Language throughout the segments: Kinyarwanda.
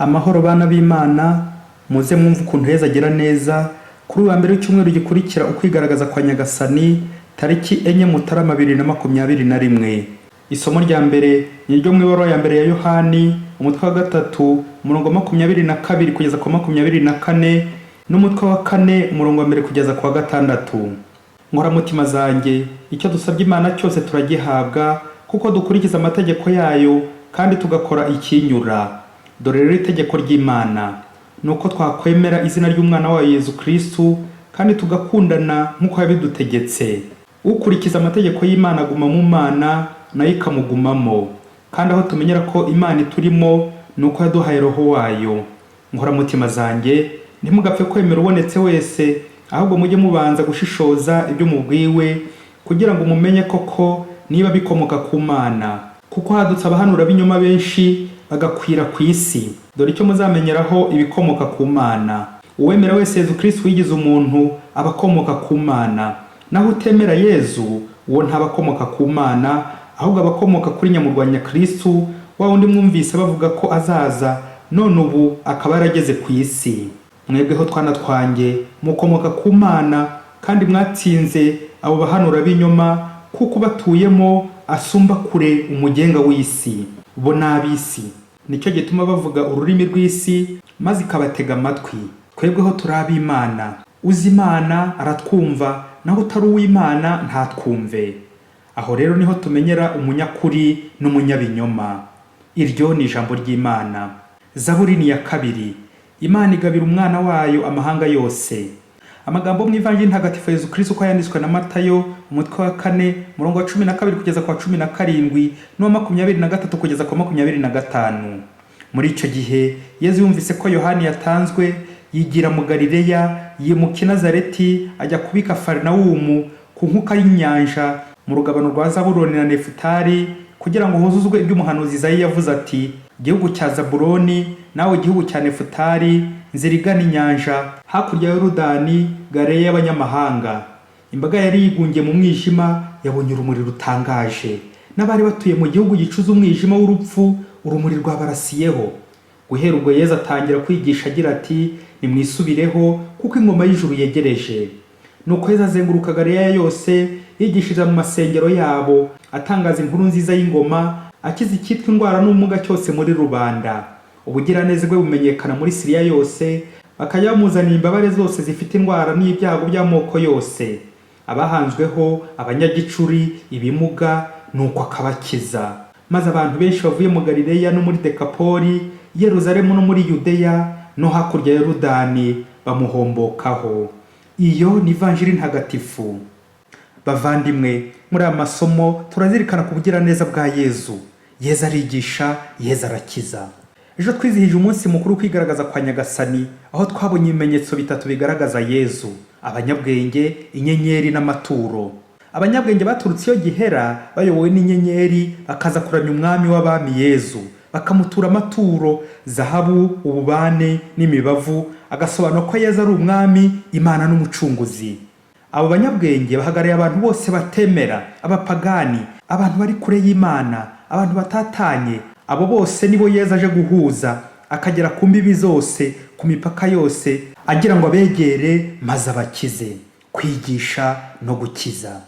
Amahoro bana b'Imana, muze mwumve ukuntu Yezu agira neza. Kuri uyu wa mbere w'icyumweru gikurikira ukwigaragaza kwa Nyagasani, tariki 4 Mutarama 2021. Isomo rya mbere ni iryo mu ibaruwa ya mbere ya Yohani, umutwe wa 3, umurongo wa 22 kugeza ku wa 24, n'umutwe wa 4, umurongo wa 1 kugeza ku wa 6. Nkoramutima zanjye, icyo dusabye Imana cyose turagihabwa, kuko dukurikiza amategeko yayo kandi tugakora ikinyura. Dore rero itegeko ry'Imana ni uko twakwemera izina ry'umwana wayo Yezu Kristu kandi tugakundana nk'uko yabidutegetse. Ukurikiza amategeko y'Imana aguma mu Mana, nayo ikamugumamo. Kandi aho tumenyera ko Imana iturimo ni uko yaduhaye Roho wayo. Nkoramutima zanjye, ntimugapfe kwemera ubonetse wese, ahubwo mujye mubanza gushishoza ibyo mubwiwe, kugira ngo mumenye koko niba bikomoka ku Mana. Kuko hadutse abahanura b'inyoma benshi bagakwira ku isi. Dore icyo muzamenyeraho ibikomoka ku Mana. Uwemera wese Yezu Kristu wigize umuntu aba akomoka ku Mana. Naho utemera Yezu, uwo ntaba akomoka ku Mana, ahubwo aba akomoka kuri nyamurwanya Kristu, wa wundi mwumvise bavuga ko azaza, none ubu akaba yarageze ku isi. Mwebweho twana twanjye, mukomoka ku Mana, kandi mwatsinze abo bahanura b'inyoma, kuko ubatuyemo asumba kure umugenga w'isi. Bo ni ab'isi, nicyo gituma bavuga ururimi rw'isi, maze ikabatega amatwi. Twebweho turi ab'Imana. Uzi Imana aratwumva, naho utari uw'Imana ntatwumve. Aho rero niho tumenyera umunyakuri n'umunyabinyoma. Iryo ni ijambo ry'Imana. Zaburi ni iya 2. Imana igabira umwana wayo amahanga yose. Amagambo mu Ivanjiri Ntagatifu Yezu Kristu uko yanditswe na Matayo, umutwe wa 4, umurongo wa 12 kugeza ku wa 17, n'uwa 23 kugeza ku wa 25. Muri icyo gihe Yezu yumvise ko Yohani yatanzwe, yigira mu Galileya, yimuka i Nazareti ajya kuba i Kafarinawumu ku nkuka y'inyanja, mu rugabano rwa Zabuloni na Nefutali, kugira ngo huzuzwe ibyo umuhanuzi Izayi yavuze ati: Gihugu cya Zabuloni, nawe gihugu cya Nefutali, nzira igana inyanja, hakurya ya Yorodani, Galileya y'abanyamahanga. Imbaga yari yigungiye mu mwijima yabonye urumuri rutangaje, n'abari batuye mu gihugu gicuze umwijima w'urupfu, urumuri rwabarasiyeho. Guhera ubwo Yezu atangira kwigisha agira ati: Nimwisubireho, kuko ingoma y'ijuru yegereje. Nuko Yezu azenguruka Galileya yose, yigishiriza mu masengero yabo, atangaza inkuru nziza y'ingoma, akiza icyitwa indwara n'ubumuga cyose muri rubanda. Ubugiraneza bwe bumenyekana muri Siriya yose, bakajya bamuzanira imbabare zose zifite indwara n'ibyago by'amoko yose, abahanzweho, abanyagicuri, ibimuga, nuko akabakiza. Maze abantu benshi bavuye mu Galileya no muri Dekapoli, Yeruzalemu no muri Yudeya no hakurya ya Yorodani bamuhombokaho. Iyo ni Ivanjiri Ntagatifu. Bavandimwe, muri aya masomo turazirikana ku bugiraneza bwa Yezu. Yezu arigisha, Yezu arakiza. Ejo twizihije umunsi mukuru kwigaragaza kwa Nyagasani, aho twabonye ibimenyetso bitatu bigaragaza Yezu: abanyabwenge, inyenyeri n'amaturo. Abanyabwenge baturutse iyo gihera bayobowe n'inyenyeri, bakaza kuramya umwami w'abami Yezu, bakamutura amaturo, zahabu, ububane n'imibavu, agasobanura ko Yezu ari umwami, Imana n'umucunguzi. Abo banyabwenge bahagarariye abantu bose batemera, abapagani, abantu bari kure y'Imana, abantu batatanye. Abo bose nibo Yezu aje guhuza, akagera ku mbibi zose, ku mipaka yose, agira ngo abegere maze abakize. Kwigisha no gukiza.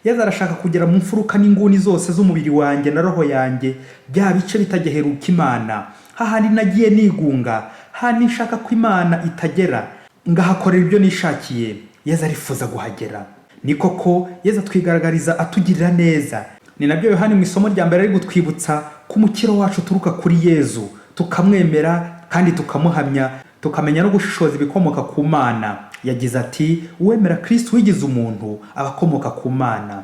Yezu arashaka kugera mu mfuruka n'inguni zose z'umubiri wanjye na roho yanjye, bya bice bitagiheruka Imana, hahandi nagiye nigunga, hahandi nshaka ko Imana itagera, ngahakorera ibyo nishakiye. Yezu arifuza guhagera. Ni koko Yezu atwigaragariza atugirira neza. Ni nabyo Yohani mu isomo rya mbere ari gutwibutsa ko umukiro wacu uturuka kuri Yezu, tukamwemera kandi tukamuhamya, tukamenya no gushishoza ibikomoka ku Mana. Yagize ati: Uwemera Kristu wigize umuntu aba akomoka ku Mana.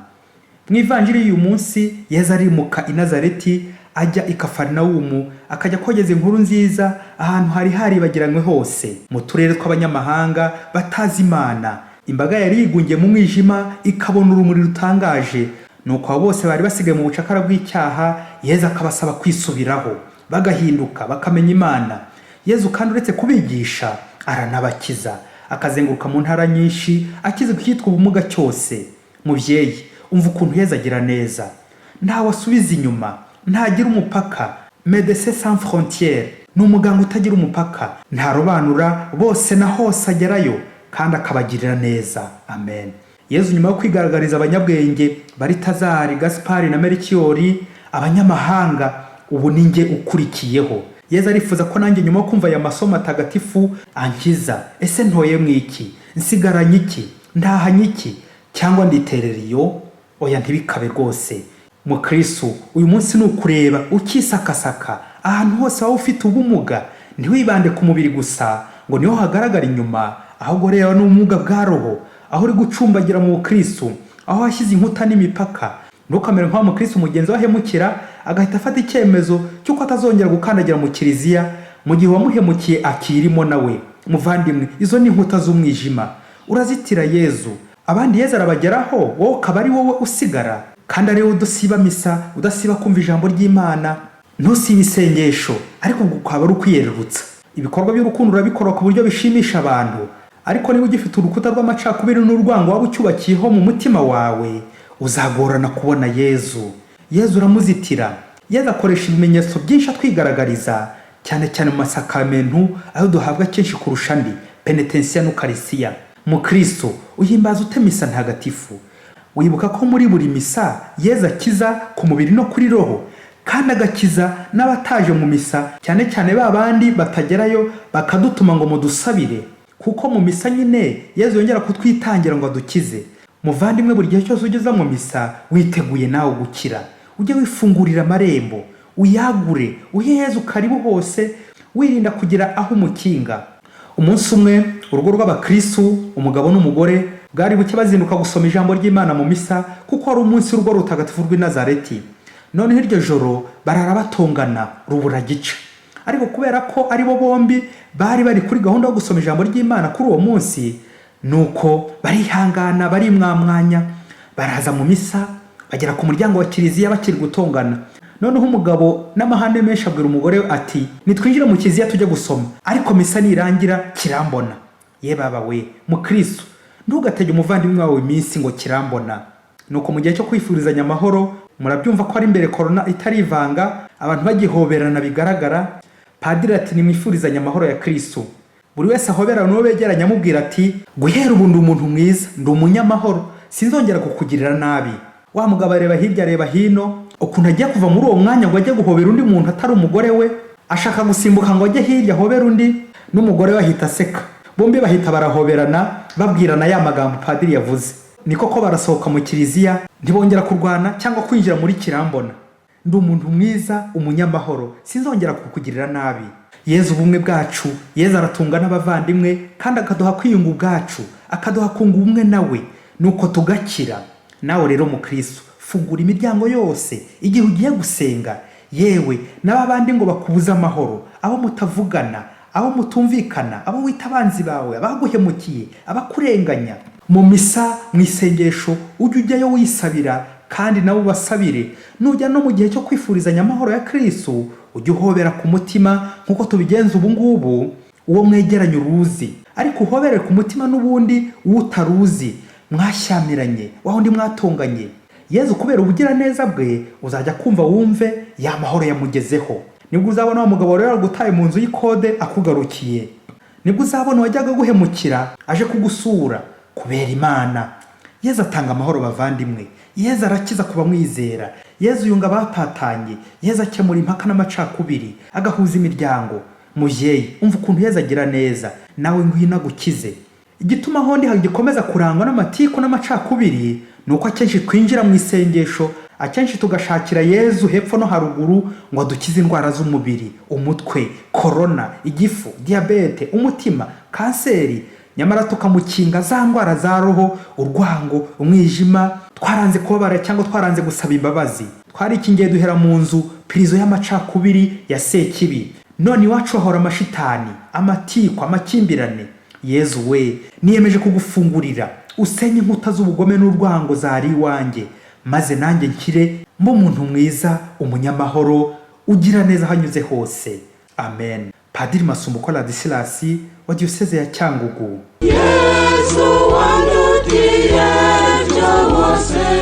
Mu Ivanjiri y'uyu munsi, Yezu arimuka i Nazareti ajya i Kafarinawumu, akajya kogeza inkuru nziza ahantu hari haribagiranywe hose, mu turere tw'abanyamahanga batazi Imana. Imbaga yari yigungiye mu mwijima ikabona urumuri rutangaje. Nuko abo bose bari basigaye mu bucakara bw'icyaha, Yezu akabasaba kwisubiraho, bagahinduka, bakamenya Imana. Yezu kandi uretse kubigisha aranabakiza, akazenguruka mu ntara nyinshi akiza icyitwa ubumuga cyose. Mubyeyi, umva ukuntu Yezu agira neza, ntawe asubiza inyuma, ntagira umupaka, Médecins Sans Frontières. Ni umuganga utagira umupaka, ntarobanura, bose na hose agerayo kandi akabagirira neza. Amen. Yezu nyuma yo kwigaragariza abanyabwenge Baritazari, Gaspari na Melikiyori, abanyamahanga, ubu ni njye ukurikiyeho. Yezu arifuza ko nanjye nyuma yo kumva aya masomo atagatifu ankiza. Ese ntoye mu iki? Nsigaranye iki? Ntahanye iki? Cyangwa nditerera iyo? Oya, ntibikabe rwose. Mukristu, uyu munsi ni ukureba ukisakasaka ahantu hose waba ufite ubumuga. Ntiwibande ku mubiri gusa ngo niho hagaragara inyuma, ahubwo reba n'ubumuga bwa roho, aho uri gucumbagira mu bukristu, aho washyize inkuta n'imipaka. Ntukamere nk'wa mukristu mugenzi we ahemukira agahita afata icyemezo cy'uko atazongera gukandagira mu kiliziya mu gihe uwamuhemukiye akirimo nawe. Muvandimwe, izo ni inkuta z'umwijima, urazitira Yezu. Abandi Yezu arabageraho, wowe ukaba ari wowe usigara, kandi ari wowe udasiba misa, udasiba kumva ijambo ry'Imana, ntusibe isengesho, ariko ubwo ukaba ari ukwiyerurutsa. Ibikorwa by'urukundo urabikora ku buryo bishimisha abantu, ariko niba ugifite urukuta rw'amacakubiri n'urwango waba ucyubakiyeho mu mutima wawe, uzagorana kubona Yezu. Yezu uramuzitira. Yezu akoresha ibimenyetso byinshi atwigaragariza, cyane cyane mu masakaramentu ayo duhabwa kenshi kurusha andi, penetensiya n'ukarisiya. Mukristo, uhimbaza ute misa ntagatifu? Wibuka ko muri buri misa Yezu akiza ku mubiri no kuri roho, kandi agakiza n'abataje mu misa, cyane cyane ba bandi batagerayo bakadutuma ngo mudusabire, kuko mu misa nyine Yezu yongera kutwitangira ngo adukize. Muvandimwe, buri gihe cyose ugeze mu misa witeguye nawe gukira, ujye wifungurira amarembo, uyagure, uhe Yezu karibu hose, wirinda kugira aho umukinga. Umunsi umwe urugo rw'abakristu, umugabo n'umugore, bwari buke bazinduka gusoma ijambo ry'Imana mu misa, kuko wari umunsi w'urugo rutagatifu rw'i Nazareti. Noneho iryo joro barara batongana rubura gica, ariko kubera ko ari bo bombi bari bari kuri gahunda yo gusoma ijambo ry'Imana kuri uwo munsi, nuko barihangana, barimwamwanya, baraza mu misa, bagera ku muryango wa kiliziya bakiri gutongana. Noneho umugabo n'amahane menshi abwira umugore we ati: "Nitwinjire mu kiliziya tujye gusoma, ariko misa nirangira kirambona." Ye baba we, mukristu, ntugatege umuvandimwe wawe iminsi ngo kirambona. Nuko mu gihe cyo kwifurizanya amahoro, murabyumva ko ari imbere korona itarivanga, abantu bagihoberana bigaragara, padiri ati: "Nimwifurizanye amahoro ya Kristu." Buri wese ahoberana n'uwo begeranye, amubwira ati: "Guhera ubu ndi umuntu mwiza, ndi umunyamahoro, sinzongera kukugirira nabi." Wa mugabo areba hirya, areba hino, ukuntu agiye kuva muri uwo mwanya ngo ajye guhobera undi muntu atari umugore we. Ashaka gusimbuka ngo ajye hirya ahobere undi, n'umugore we ahita aseka. Bombi bahita barahoberana, babwirana ya magambo padiri yavuze. Ni koko barasohoka mu kiliziya, ntibongera kurwana cyangwa kwinjira muri kirambona. Ndi umuntu mwiza, umunyamahoro, sinzongera kukugirira nabi. Yezu ubumwe bwacu. Yezu aratunga n'abavandimwe kandi akaduha kwiyunga ubwacu, akaduha kunga ubumwe nawe, nuko tugakira. Nawe rero mukristo, fungura imiryango yose igihe ugiye gusenga, yewe n'ababandi ngo bakubuze amahoro, abo mutavugana, abo mutumvikana, abo wita abanzi bawe, abaguhemukiye, abakurenganya. Mu misa, mu isengesho, ujye ujyayo wisabira kandi nabo ubasabire. Nujya no mu gihe cyo kwifurizanya amahoro ya Kristu, ujye uhobera ku mutima nk'uko tubigenza ubu ngubu, uwo mwegeranye uruzi, ariko uhobere ku mutima n'ubundi uwo utaruzi, mwashyamiranye, wa wundi mwatonganye. Yezu kubera ubugiraneza bwe, uzajya kumva wumve ya mahoro yamugezeho. Nibwo uzabona wa mugabo rero agutaye mu nzu y'ikode akugarukiye, nibwo uzabona uwajyaga guhemukira aje kugusura kubera Imana. Yezu atanga amahoro, bavandimwe. Yezu arakiza ku bamwizera. Yezu yunga abatatanye. Yezu akemura impaka n'amacakubiri, agahuza imiryango. Mubyeyi, umva ukuntu Yezu agira neza, nawe ngwino agukize. Igituma aho ndi hagikomeza kurangwa n'amatiku n'amacakubiri ni uko akenshi twinjira mu isengesho, akenshi tugashakira Yezu hepfo no haruguru ngo adukize indwara z'umubiri, umutwe, korona, igifu, diyabete, umutima, kanseri, nyamara tukamukinga za ndwara za roho, urwango, umwijima, twaranze kubabara cyangwa twaranze gusaba imbabazi. Twarikingiye duhera mu nzu pirizo y'amacakubiri ya Sekibi, none iwacu hahora amashitani, amatiku, amakimbirane. Yezu we, niyemeje kugufungurira usenye inkuta z'ubugome n'urwango zari iwanjye, maze nanjye nkire, mbe umuntu mwiza, umunyamahoro, ugira neza aho anyuze hose. Amen. Padiri Masumbuko Ladislas wa Diyoseze ya Cyangugu. Yesu wandutiye byose.